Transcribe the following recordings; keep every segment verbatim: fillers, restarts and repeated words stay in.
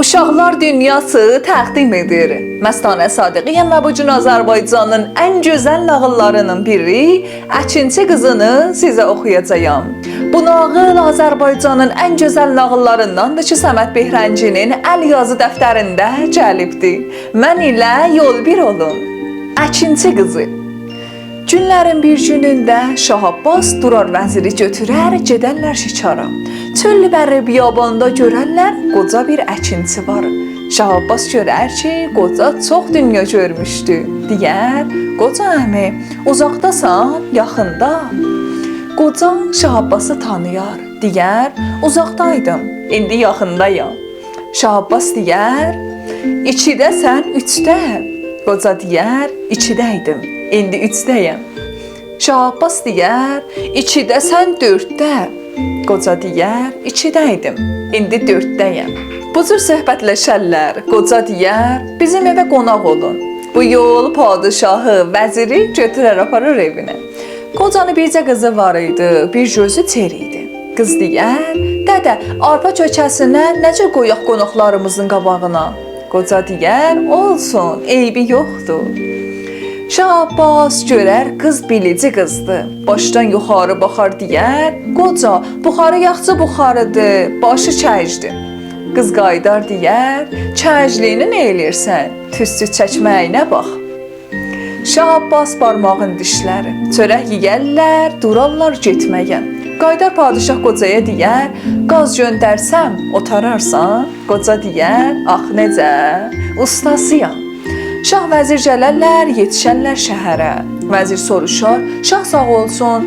اوشاقلار دونیاسی تقدیم ائدیر. مستانه صادقی‌یم و بو گون آذربایجانین ان گؤزل ناغیللاری‌نین بیری، اکینچی قیزینی سیزه اوخویاجاغام. بو ناغیل آذربایجانین ان گؤزل ناغیللاریندان‌دیر کی، صمد بهرنگی‌نین ال یازی دفترینده گلیبدیر. من ایله یول بیر اولون. اکینچی قیزی. گونلرین بیر گونونده شاه عباس دورار وزیری گؤتورر، گئدرلر شکارا. چؤل و بر بیاباندا گؤررلر، قوجا بیر اکینچی وار. شاه عباس گؤرر کی، قوجا چوخ دونیا گؤرموشدو. دئیر: «قوجا عمی، اوزاقداسان، یاخیندا؟» قوجا شاه عباسی تانییار. دئیر: «اوزاقدایدیم، ایندی یاخیندایام.» شاه عباس دئیر: «ایکیده‌سن، اوچده؟» قوجا دئیر: «ایکیده‌یدیم، ایندی اوچده‌یم.» شاه عباس دئیر: «ایکیده‌سن، دؤردده؟» قوجا دئیر: «ایکیده‌یدیم، ایندی دؤردده‌یم.» بو جور صحبتلشرلر. قوجا دئیر: «بیزیم ائوه قوناق اولون. بو یول پادشاهی، وزیری گؤتورر، آپارار ائوینه.» قوجانین بیرجه قیزی وار ایدی، بیر گؤزو چئر ایدی. قیز دئیر: «دده، آرپا کؤکه‌سینه نئجه قویاق قوناقلاریمیزین قاباغینا؟» قوجا دئیر: «اولسون، عیبی یوخدور.» شاه عباس گؤرر قیز بیلیجی قیزدیر. باشدان یوخاری باخار، دئیر: «قوجا، بخاری یاخچی بخاریدیر، باشی کجدیر.» قیز قاییدار، دئیر: «کجلیگینی نئیلیرسن؟ توستو چکمه‌یینه باخ.» شاه عباس بارماغین دیشلر. چؤرک یئیرلر، دورارلار گئتمه‌یه. قاییدار پادشاه قوجایا دئیر: «گاز گؤندرسم، اوتارارسان؟» قوجا دئیر: «آخ نئجه، اوستاسی‌یام.» شاه وزیر گلرلر، یئتیشرلر شهره. وزیر سوروشار: «شاه ساغ اولسون،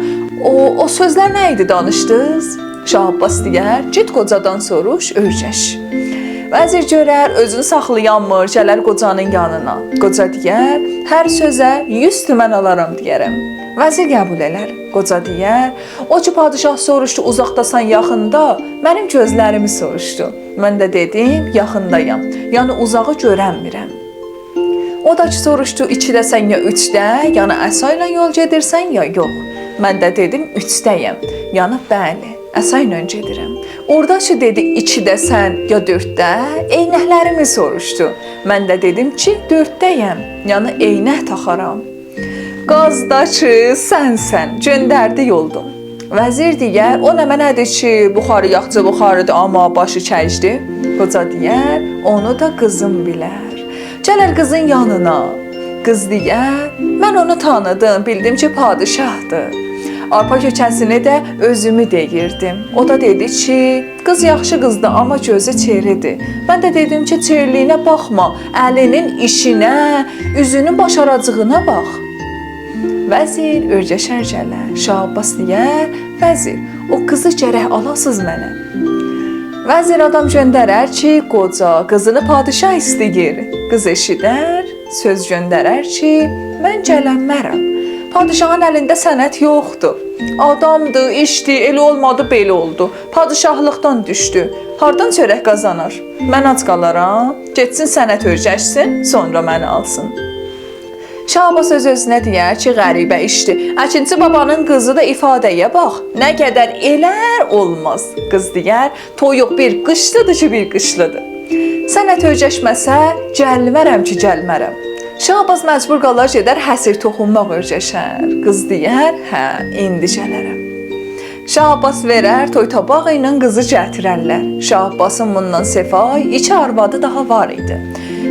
او، او سؤزلر نه ایدی دانیشدینیز؟» شاه عباس دئیر: «گئت قوجادان سوروش، اؤیرش.» وزیر گؤرر اؤزونو ساخلایانمیر، گلر قوجانین یانینا. قوجا دئیر: «هر سؤزه یوز تومن آلارام دئیرم.» وزیر قبول ائلر. قوجا دئیر: «او کی پادشاه سوروشدو، اوزاقداسان، یاخیندا، منیم گؤزلریمی سوروشدو. من ده دئدیم، یاخیندایام، یعنی اوزاغی گؤرنمیرم.» او دا کی سوروشدو، ایکیده‌سن یا اوچده، یعنی عصا ایله یول گئدیرسن یا یوخ. من ده دئدیم، اوچده‌یم، یعنی بلی، عصا ایله گئدیرم. اورادا کی دئدی، ایکیده‌سن یا دؤردده، عینکلریمی سوروشدو. من ده دئدیم کی، دؤردده‌یم، یعنی عینک تاخارام. گاز دا کی سنسن، گؤندردی یولدون. وزیر دئیر، او نمنه‌دیر کی، بخاری یاخچی بخاریدیر، آمما باشی کجدیر؟ قوجا دئیر، اونو دا قیزین بیلر. گلر قیزین یانینا. قیز دئیر، من اونو تانیدیم، بیلدیم کی، پادشاهدیر. آرپا کؤکه‌سینی ده اؤزومو دئییردیم. او دا دئدی کی، قیز یاخشی قیزدیر، آمما گؤزو چئریدیر. من ده دئدیم کی، چئریلیگینه باخما، الینین ایشینه، اوزونون باشاراجیغینا باخ. وزیر اؤرگشر گلر. شاه عباس دئیر، وزیر، او قیزی گرک آلاسیز منه. وزیر آدام گؤندرر کی، قوجا قیزینی پادشاه ایسته‌ییر. قیز ائشیدر، سؤز گؤندرر کی، من گلنمرم. پادشاهین الینده صنعت یوخدور. آدامدیر، ایشدیر، ائله اولمادی، بئله اولدو. پادشاهلیقدان دوشدو. هاردان چؤرک قازانار؟ من آج قالارام. گئتسین صنعت اؤرگشسین، سونرا منی آلسین. شاه عباس اؤز-اؤزونه دئیر کی، غریبه ایشدیر. اکینچی بابانین قیزی دا ایفاده‌یه باخ. نه قدر ائلر، اولماز. قیز دئیر، تویوق بیر قیچلیدیر کی، بیر قیچلیدیر. صنعت اؤرگشمه‌سه، گلمرم کی، گلمرم. شاه عباس مجبور قالار گئدر حصیر توخونماق اؤرگشر. قیز دئیر، هه، ایندی گلرم. شاه عباس وئرر، توی تاباغی ایله قیزی گتیررلر. شاه عباسین بوندان صفای ایکی آروادی داها وار ایدی.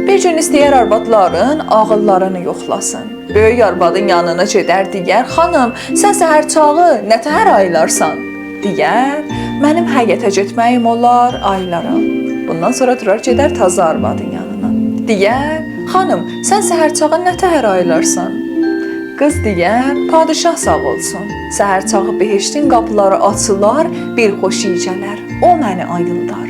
بیر گون ایسته‌یر آروادلارین عاغیللارینی یوخلاسین. بؤیوک آروادین یانینا گئدر، دئیر، خانیم، سن سحر چاغی نه‌تهر آییلارسان؟ دئیر، منیم حیطه گئتمه‌ییم اولار، آییلارام. بوندان سونرا دورار، گئدر تازا آروادین یانینا. دئیر، خانیم، سن سحر چاغی نه‌تهر آییلارسان؟ قیز دئیر، پادشاه ساغ اولسون. سحر چاغی بهشتین قاپیلاری آچیلار، بیر خوش ایی گلر، او منی آییلدار.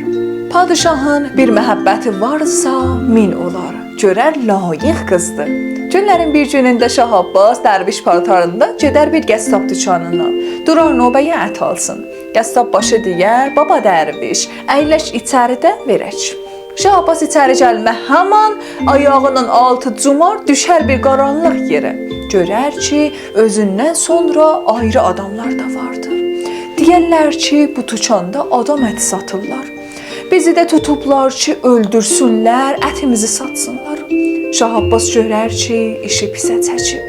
پادشاهین بیر محبتی وارسا، مین اولار. گؤرر لایق قیزدیر. گونلرین بیر گونونده شاه عباس درویش پالتاریندا گئدر بیر قصاب دوکانینا. دورار نوبه‌یه، ات آلسین. قصاب باشی دئیر، بابا درویش، اگلش ایچریده، وئرک. شاه عباس ایچری گلمه همان آیاغینین آلتی جومار، دوشر بیر قارانلیق یئره. گؤرر کی، اؤزوندن سونرا آیری آداملار دا واردیر. دئیرلر کی، بو دوکاندا آدام اتی ساتیرلار. بیزی ده توتوبلار کی، اؤلدورسونلر، اتیمیزی ساتسینلار. شاه عباس گؤرر کی، ایشی پیسه چکیب.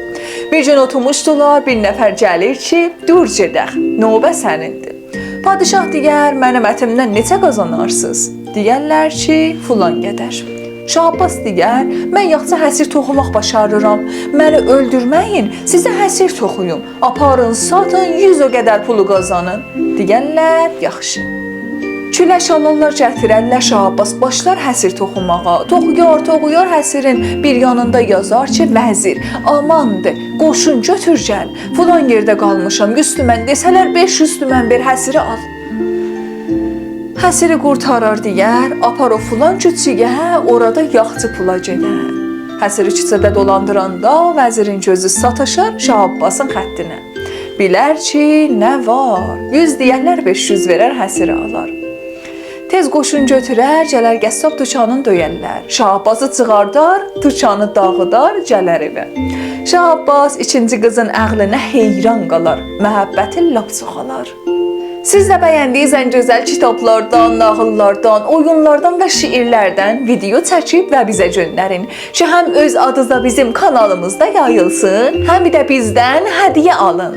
بیر گون اوتورموشدولار، بیر نفر گلیر کی، «دور گئدک، نوبه سنیندیر.» پادشاه دئیر: «منیم اتیمدن نئچه قازانارسینیز؟» دئیرلر کی، «فلان قدر.» شاه عباس دئیر: «من یاخشی حصیر توخوماق باشاریرام. منی اؤلدورمه‌یین، سیزه حصیر توخویوم. آپارین، ساتین، یوز او قدر پولو قازانین.» دئیرلر: «یاخشی.» کولش آلارلار، گتیررلر، شاه عباس باشلار حصیر توخوماغا. توخویار، توخویار، حصیرین بیر یانیندا یازار کی، «وزیر، آماندیر، قوشون گؤتور گل. فلان یئرده قالمیشام، یوز تومن دئسه‌لر، بئش یوز تومن وئر، حصیری آل.» حصیری قورتارار دئیر، آپار او فلان کوچه‌یه، اورادا یاخچی پولا گئدر. حصیری کوچه‌ده دولاندیراندا وزیرین گؤزو ساتاشار شاه عباسین خطینه. بیلر کی، نه وار، یوز دئیرلر، بئش یوز وئرر، حصیری آلار. تئز قوشون گؤتورر، گلر قصاب دوکانین دؤیرلر. شاه عباسی چیخاردار، دوکانی داغیدار، گلر ائوه. شاه عباس ایکینجی قیزین عقلینه حیران قالار، محبتی لاپ چوخالار. سیز ده بیندیگینیز ان گؤزل کیتابلاردان، ناغیللاردان، اویونلاردان و شعرلردن ویدئو چکیب و بیزه گؤندرین کی، هم اؤز آدینیزا بیزیم کانالیمیزدا یاییلسین، هم ده بیزدن هدیه آلین.